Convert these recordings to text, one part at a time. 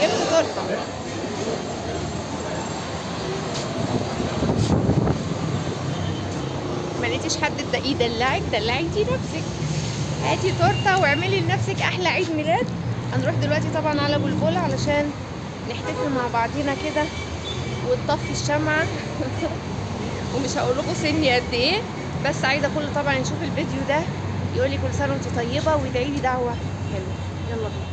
جبت تورته. ما لقيتيش حد يدلعك، دلعي انتي نفسك. هاتي تورته واعملي لنفسك احلى عيد ميلاد. هنروح دلوقتي طبعا على بلبلة علشان نحتفل مع بعضينا كده ونطفي الشمعة. ومش هقول لكم سني قد ايه، بس عايزه كله طبعا يشوف الفيديو ده يقول لي كل سنة وانت طيبة ويدعي لي دعوه حلوة. يلا بينا.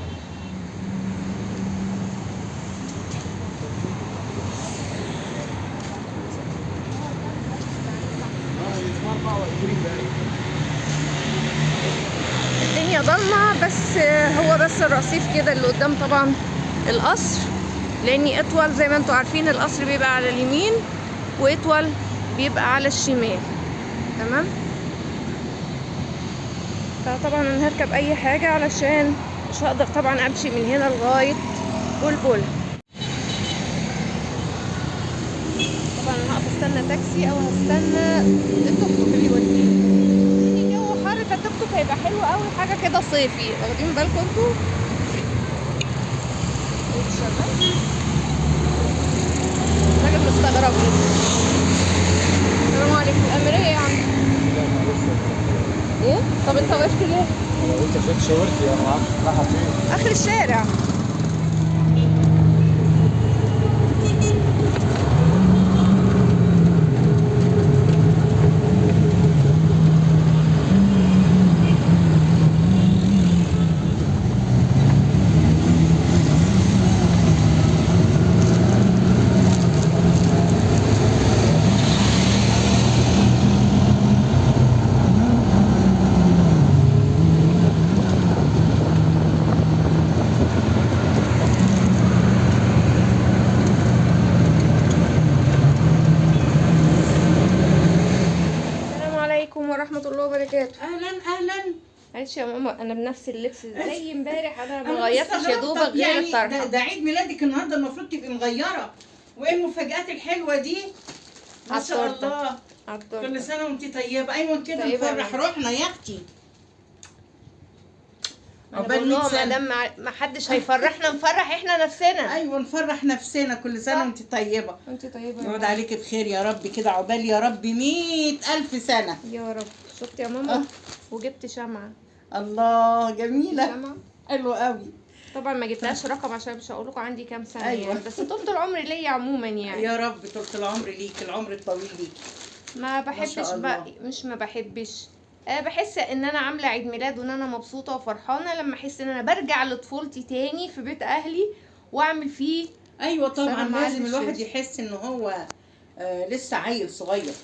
الدنيا ضلمة، بس هو بس الرصيف كده اللي قدام طبعا القصر، لاني اطول زي ما انتوا عارفين القصر بيبقى على اليمين واطول بيبقى على الشمال. تمام. فطبعا انا هركب اي حاجة علشان مش هقدر طبعا امشي من هنا لغاية بلبلة. طبعا انا هقف استنى تاكسي او هستنى التوك توك اللي يوديني. الجو حر فالتوك توك هيبقى حلو قوي، حاجة كده صيفي، واخدين بالكم انتوا؟ الراجل مستغرب. السلام عليكم. الأميرية يا عم. ايه؟ طب انت وقفت ليه؟ انا قلت عشان شاورتي، انا ما اعرفش رايحة فين. اخر الشارع. ورحمة الله وبركاته. اهلا اهلا. معلش يا ماما انا بنفس اللبس زي امبارح، انا ما غيرتش يا دوبك غير يعني الطرحة. ده عيد ميلادك النهارده، المفروض تبقي مغيرة. وايه المفاجآت الحلوة دي؟ ما شاء الله، كل سنة وانت طيبة. ايوه كده نفرح روحنا يا اختي. عقبال 100 سنة. ما دام ما حدش هيفرحنا نفرح احنا نفسنا. ايوه نفرح نفسنا. كل سنة وانت طيبة. وانت طيبة، يعود عليك بخير يا رب كده، عقبال يا رب 100,000 سنة يا رب. شفتي يا ماما؟ وجبت شمعة. الله جميلة، حلوة قوي. طبعا ما جبتهاش رقم عشان مش هقول لكم عندي كام سنة. أيوة. يعني بس طولة العمر ليا عموما يعني. يا رب طولة العمر ليك، العمر الطويل ليك. ما بحبش مش ما بحبش، بحس ان انا عامله عيد ميلاد وان انا مبسوطة وفرحانه لما احس ان انا برجع لطفولتي تاني في بيت اهلي واعمل فيه. ايوه طبعا لازم الواحد يحس ان هو لسه عيل صغير.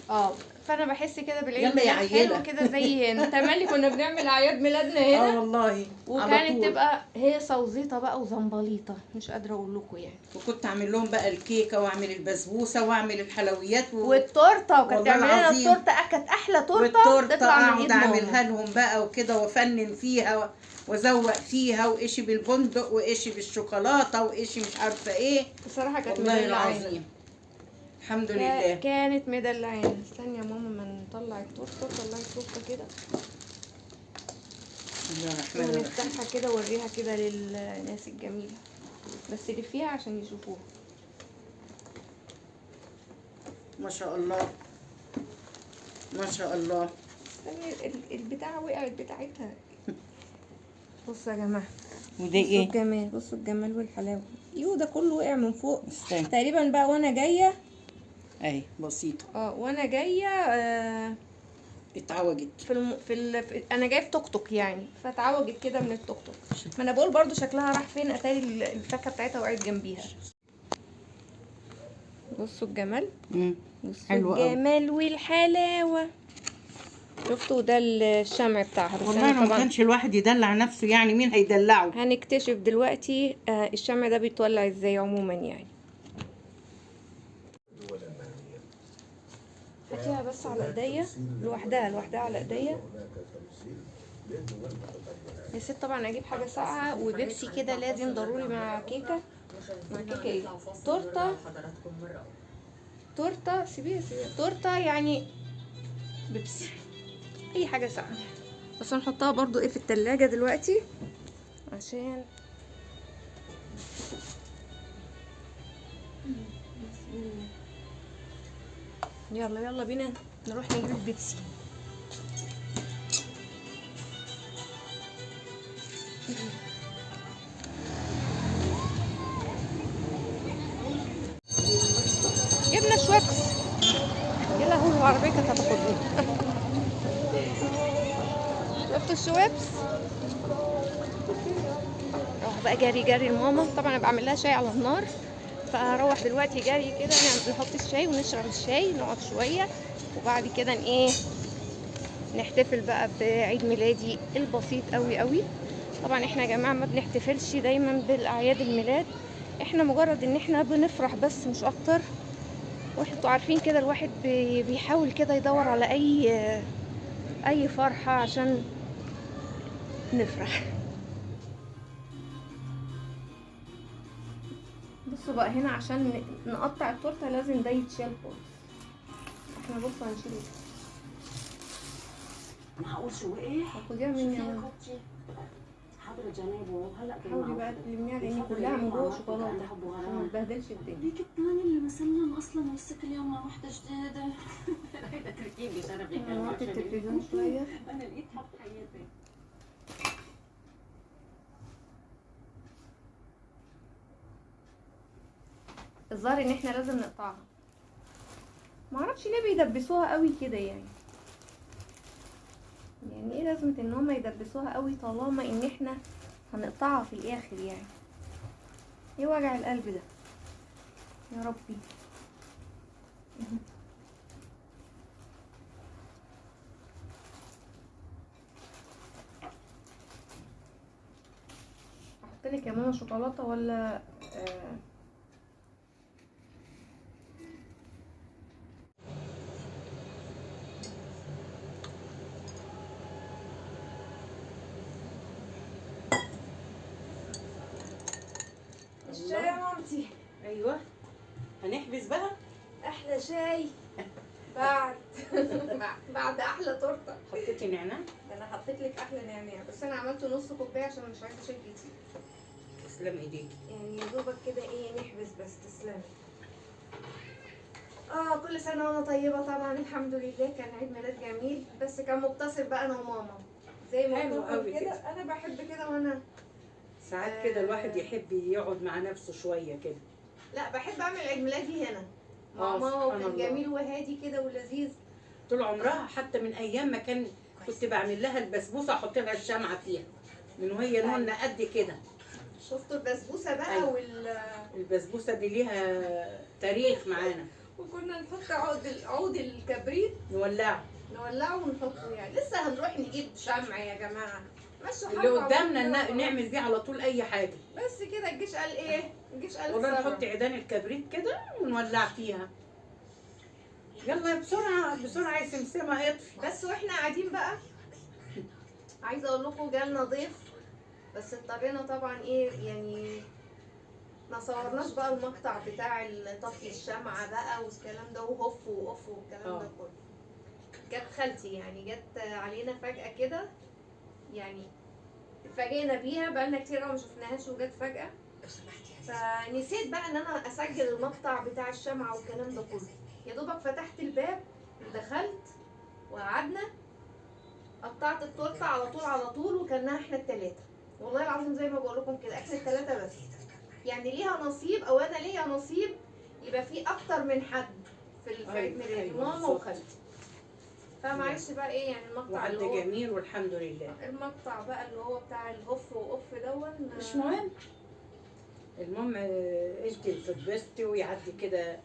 فانا بحس كده بالعيد ميلاد حلو كده زي هنا. تملي كنا بنعمل اعياد ميلادنا هنا. والله، وكانت تبقى هيصه وزيطه بقى وزنبليطه، مش قادرة اقول لكم يعني. وكنت اعمل لهم بقى الكيكه واعمل البسبوسه واعمل الحلويات والتورته، وكانت تعمل لنا التورتة، كانت احلى تورته تطلع من ايد ماما. اعملها لهم بقى وكده وافنن فيها وازوق فيها، وقشي بالبندق وقشي بالشوكولاته وقشي مش عارفه ايه. بصراحة كانت والله العظيم الحمد لله كانت مدلعانه. استني يا ماما ما نطلع التورتة. طلعي التورتة كده، بسم الله الرحمن الرحيم. ونفتحها كده ووريها كده للناس الجميلة، بس لفيها عشان يشوفوها. ما شاء الله ما شاء الله. استني البتاعه وقعت بتاعتها. بصوا يا جماعة، وده ايه؟ بصوا الجمال، بصوا الجمال والحلاوه. ايوه ده كله وقع من فوق تقريبا بقى وانا جاية. اهي بسيطة. وانا جاية اتعوجت في انا جاية في توك توك يعني، فاتعوجت كده من التوك توك. ما انا بقول برضو شكلها راح فين، اتاري الفاكهة بتاعتها وقعت جنبيها. بصوا الجمال، بصوا الجمال والحلاوه. شفتوا ده الشمع بتاعها. بس والله لو ما كانش الواحد يدلع نفسه يعني مين هيدلعه؟ هنكتشف دلوقتي الشمع ده بيتولع ازاي عموما يعني. هاتيها بس على ايديا لوحدها، لوحدها على ايديا يا ست. طبعا اجيب حاجة ساقعه وبيبسي كده لازم ضروري مع كيكة. مع كيكة ايه؟ تورته. تورته سيبيها سيبيها، تورته يعني بيبسي، اي حاجة ساقعه. بس هنحطها برضو ايه في التلاجة دلوقتي عشان بسم الله. يلا يلا بينا نروح نجيب البيبسي. جبنا شويبس. يلا هو العربية كانت هتاخدني. شفتوا الشويبس؟ اروح بقى جري جري لماما، طبعا انا بعمل لها شاي على النار، فهروح دلوقتي جري كده نحط الشاي ونشرب الشاي، نقعد شوية وبعد كده ايه نحتفل بقى بعيد ميلادي البسيط قوي قوي. طبعا احنا يا جماعة ما بنحتفلش دايما بالاعياد الميلاد، احنا مجرد ان احنا بنفرح بس مش اكتر. وانتوا عارفين كده الواحد بيحاول كده يدور على اي فرحه عشان نفرح. بصوا بقى هنا عشان نقطع التورتة لازم ده يتشال خالص. احنا بصوا هنشيل. معقول شو وقع؟ خديها مني يا ماما. حضرة جنابه هلا حاولي بقى تلميها لان كلها من جوه شوكولاتة عشان ما تبهدلش الدنيا. ديك الثاني اللي مسلم اصلا ولسه كل يوم مع وحده جديدة. هيدا تركيبي شربي. انا وطي التلفزيون شوية. انا لقيت حب حياتي. الظاهر ان احنا لازم نقطعها. معرفش ليه بيدبسوها قوي كده، يعني ايه لازمة ان هما يدبسوها قوي طالما ان احنا هنقطعها في الاخر؟ يعني ايه وجع القلب ده يا ربي. احط لك يا ماما شوكولاتة ولا الشاي يا مامتي؟ ايوه هنحبس بقى احلى شاي بعد احلى تورته. حطيتي نعناع؟ انا حطيت لك احلى نعناع، بس انا عملته نص كوباية عشان مش عايزه شاي كتير. تسلم ايديكي. يعني يا دوبك كده ايه نحبس بس. تسلمي. كل سنة وانا طيبة طبعا الحمد لله. كان عيد ميلاد جميل، بس كان مقتصر بقى انا وماما زي ما قلت كده. انا بحب كده، وانا ساعات كده الواحد يحب يقعد مع نفسه شوية كده. لا بحب اعمل عيد ميلادي هنا مع ماما، وكان جميل وهادي كده ولذيذ طول عمرها. حتى من ايام ما كان كنت بعمل لها البسبوسه احط لها الشمعة فيها من وهي نونه قد كده. شفتوا البسبوسه بقى؟ أيوة. البسبوسه دي ليها تاريخ معانا. وكنا نحط عود الكبريت نولعه ونحطه. يعني لسه هنروح نجيب شمع يا جماعة، مشوا اللي قدامنا نعمل بيه على طول اي حاجة. بس كده الجيش قال ايه؟ الجيش قال والله نحط عيدان الكبريت كده ونولع فيها. يلا بسرعة بسرعة يا سمسمه اطفي. بس واحنا قاعدين بقى عايزه اقول لكم جالنا ضيف، بس اضطرينا طبعا ايه يعني ما صورناش بقى المقطع بتاع طفي الشمعة بقى والكلام ده وهف واوف والكلام ده كله. جت خالتي يعني جت علينا فجأة كده، يعني اتفاجئنا بيها، بقالنا كتير قوي ما شفناهاش وجت فجأة. فنسيت بقى ان انا اسجل المقطع بتاع الشمعة والكلام ده كله. يا دوبك فتحت الباب دخلت وقعدنا، قطعت التورتة على طول على طول وكلناها احنا التلاتة. والله العظيم زي ما بقول لكم كده احنا التلاتة بس، يعني ليها نصيب او انا ليا نصيب يبقى في اكتر من حد في عيد ميلادي، ماما وخالتي. فمعلش بقى ايه يعني المقطع اللي هو جميل والحمد لله. المقطع بقى اللي هو بتاع الهف واوف دون مش مهم، المهم انت تتبسطي ويعدي كده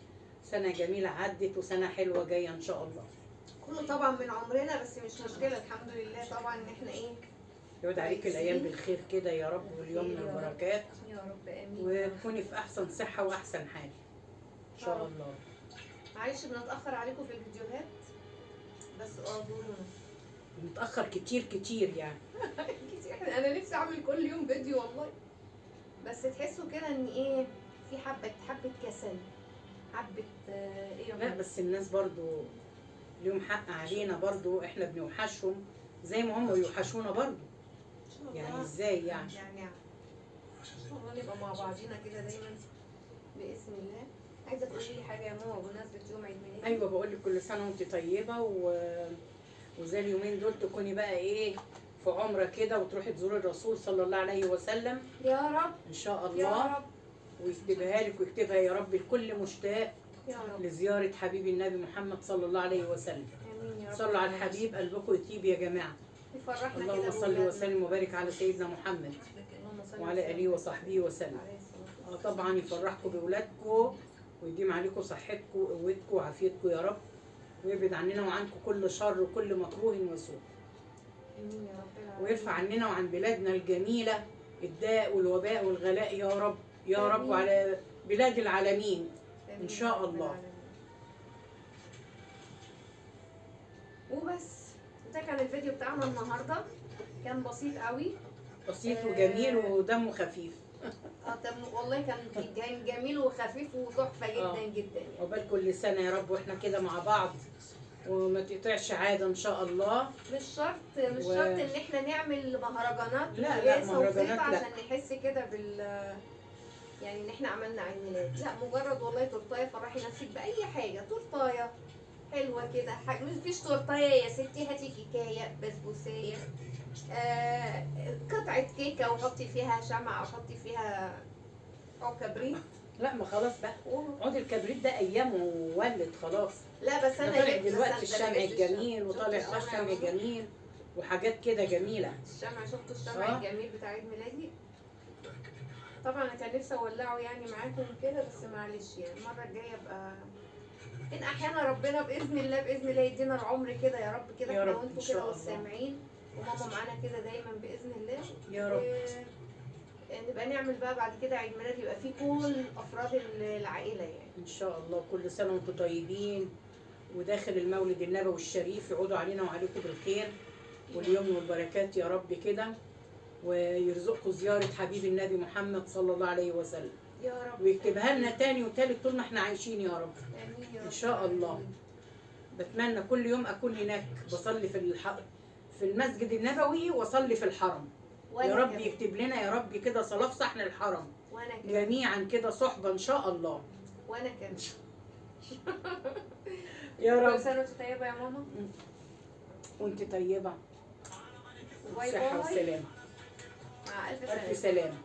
سنة جميلة عدت وسنة حلوة جاية ان شاء الله. كله طبعا من عمرنا بس مش مشكلة الحمد لله طبعا ان احنا ايه يعود عليك الايام بالخير كده يا رب واليوم من البركات يا رب امين، وتكوني في احسن صحة واحسن حال ان شاء الله. معلش بنتاخر عليكم في الفيديوهات بس اعذرونا، بنتاخر كتير كتير يعني كتير. انا نفسي اعمل كل يوم فيديو والله، بس تحسوا كده ان ايه في حبه حبه كسل حبه ايه. لا بس الناس برضو ليهم حق علينا برضو، احنا بنوحشهم زي ما هم بيوحشونا برضو. يعني ازاي يعني؟ ان شاء الله نبقى مع بعضينا كده دايما باذن الله. عايزه تقولي لي حاجة يا ماما بمناسبة يوم عيد ميلادي؟ ايوه بقول لك كل سنة وانت طيبة، وزي اليومين دول تكوني بقى ايه في عمره كده، وتروحي تزوري الرسول صلى الله عليه وسلم يا رب ان شاء الله، يا رب، ويكتبها لك ويكتبها يا رب لكل مشتاق يا رب لزيارة حبيب النبي محمد صلى الله عليه وسلم. امين يا رب. صلوا على الحبيب، قلبكم يطيب يا جماعة. يفرحنا كده. اللهم صل وسلم وبارك على سيدنا محمد وعلى اله وصحبه وسلم. طبعا يفرحكم باولادكم ويديم عليكم صحتكم وقوتكم وعافيتكم يا رب، ويبعد عننا وعنكم كل شر وكل مكروه وسوء. امين يا رب العالمين. ويرفع عننا وعن بلادنا الجميلة الداء والوباء والغلاء يا رب يا رب، وعلى بلاد العالمين ان شاء الله. وبس ده كان الفيديو بتاعنا النهارده، كان بسيط قوي، بسيط وجميل ودمه خفيف. والله كان جميل وخفيف وتحفه جدا جدا يعني. عقبال كل سنة يا رب واحنا كده مع بعض، وما تقطعش عادة ان شاء الله. مش شرط مش شرط ان احنا نعمل مهرجانات، لا لا مهرجانات لا، عشان نحس كده بال يعني ان احنا عملنا عيد ميلاد، لا مجرد والله تورتايه فرحي نفسك باي حاجة، تورتايه حلوة كده، مفيش تورتايه يا ستي، هاتي كيكايه، بسبوسيه، قطعه كيكة وحطي فيها شمعة وحطي فيها عود كبريت. لا ما خلاص بقى، عود الكبريت ده ايامه ولد خلاص. لا بس انا طالع دلوقتي الشمع الجميل، وطالع الشمع الجميل وحاجات كده جميلة. الشمع، شفتوا الشمع الجميل بتاع عيد ميلادي؟ طبعا انا كان نفسي اولعه يعني معاكم كده، بس معلش يعني المرة الجاية ابقى ان احيانا ربنا باذن الله باذن الله يدينا العمر كده يا رب كده، احنا وانتوا كده والسامعين وماما معانا كده دايما باذن الله يا رب. نبقى نعمل بقى بعد كده عيد ميلاد يبقى فيه كل افراد العائلة يعني ان شاء الله. كل سنة وانتم طيبين، وداخل المولد النبوي الشريف يعودوا علينا وعليكم بالخير واليمن والبركات يا رب كده، ويرزقكم زيارة حبيب النبي محمد صلى الله عليه وسلم يا رب، ويكتبها لنا تاني وتالت طول ما احنا عايشين يا رب. امين يا رب ان شاء الله. بتمنى كل يوم اكون هناك بصلي في المسجد النبوي واصلي في الحرم. يا رب يكتب لنا يا رب كده صلاة في صحن الحرم وانا كده جميعا كده صحبه ان شاء الله. وانا كده يا رب. كل سنة وانت طيبة يا ماما. وانت طيبة، باي صحة باي، وسلامه، مع الف الف سلامه.